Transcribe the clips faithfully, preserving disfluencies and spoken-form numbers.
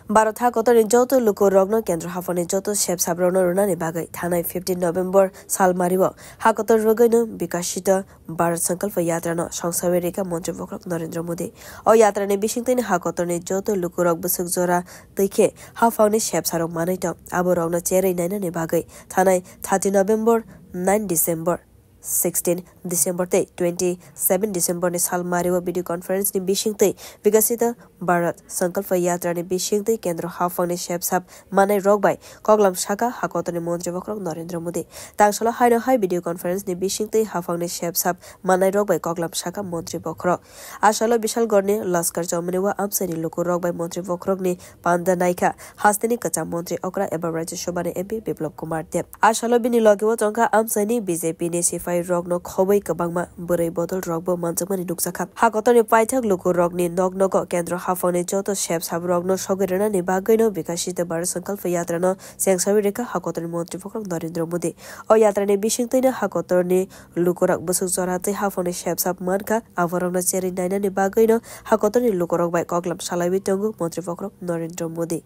Bharat hakotorni joto lukurokno kendro haphangni joto sepsaprokno rwnani bagwi thanai fifteen November salmario hakotor rwgwino Vikasito Bharat Sankalpa Yatrano songsawi rikha Montri Bokhorok Narendra Modi. O yatrani bisingtwini hakotorni joto lukurok bwswk jora twi khe haphangni sepsarok manwi tong, aborokno cherwi nainani bagwi thanai thirty November, nine December, sixteen December tei twenty seven December ni salmario video conference ni bisingtwi Vikasito Bharat Sankalpa Yatra ni bisingtwi kendro haphangni sepsap manai rok bai koklam saka hakotorni Montri Bokhorok Narendra Modi. Tangsalo haino hai video conference ni bisingtwi haphangni sepsap manai rok bai koklam saka Montri Bokhorok. Asalo Bishalgarhni Laskar Chowmini o amchaini lukurok bai Montri Bokhorokni panda naikha hasteni kwcham Montri okra eba Rajya Sabhani M P Biplab Kumar Deb. Asalo bini logeo tongkha amchaini B J P ni sipai rokno khobwi kwbangma bwrwi bodol rokbo manjakmani nukjakha. Hakotorni paithak lukurokni nok nogo kendro haphangni joto sepsap rokno sogwi rwnani bagwino Vikasito Bharat Sankalpa Yatrano chengsawi rikha hakotorni Montri Bokhorok Narendra Modi. O yatrani bisingtwino hakotorni lukurok bwswk jora tei haphangni sepsap mankha, aborokno cherwi nainani bagwino hakotorni lukurok bai koklam salaiwi tongo Montri Bokhorok Narendra Modi.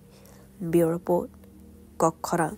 Bureau Report, Kokkhorang.